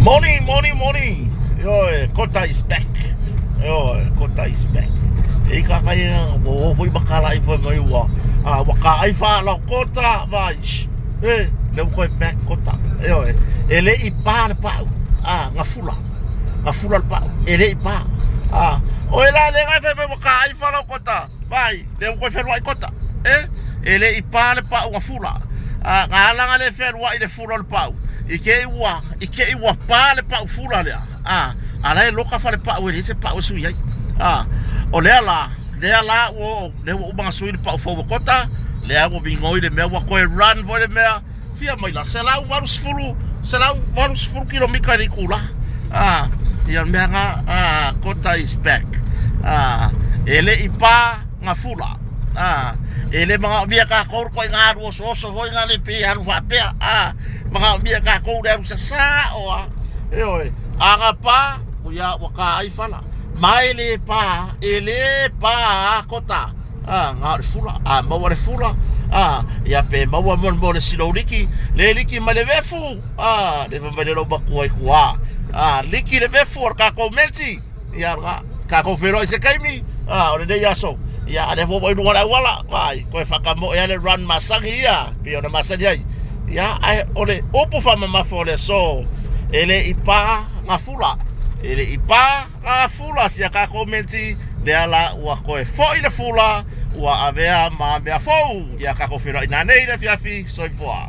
Morning, morning, morning. Ioe, Kota is back. Ioe, Kota is back. E i ka kai ua o foi makala ai foi mai ua a ua ka ai fa lau kota vai. E, le ua koe back kota. Ioe, e le i pa le pau. A, ngafula. Ngafula le pau. E le i pa. A, o e la le ngai fai mai ua ka ai fa lau kota. Vai, le ua koe whenua i kota. E, e le i pa le pau ngafula. A, nga alanga le whenua i le fula o le pau. I ke i ua, i ke i ua pa le pau fula lea. A, a la e loka fa le pau e leai se pau e sui ai. A, o lea la, lea la ua oo, lea ua uma ona sui le pau fou o Kota, lea ua migoi le mea, ua toe run foi le mea, fia maila, 180, 180 kilomita i le itula. A, ia le mea na, a, Kota is back. A, e le i pa na fula. A, e le manaomia tatou le ituaiga alu osooso foi na le pei e alu faapea. A, manaomia tatou le alu sasao lava. Ioe, a na pa, ia ua taai fala. Ma e le pa, e le pa a Kota. A, na o le fula. A maua le fula, a, ia pe maua mo le silou liki, le liki mai le vefu, a, le fai mai le lou matua i tua. A, liki le vefu o le tatou menti. Ia lena, tatou feiloai i se taimi, a, o lenei aso, ia, a lea foi ua i luga o le auala, vaai, toe faatamoe lava le run masani ia, pei ona masani ai. Ia, ae o le upu faamamafa o le aso, e le i pa gafula, e le i pa gafula si a tatou menti, lea la ua toe foi le fula, ua avea ma mea fou. Ia tatou feiloai nanei i le afiafi, soifua.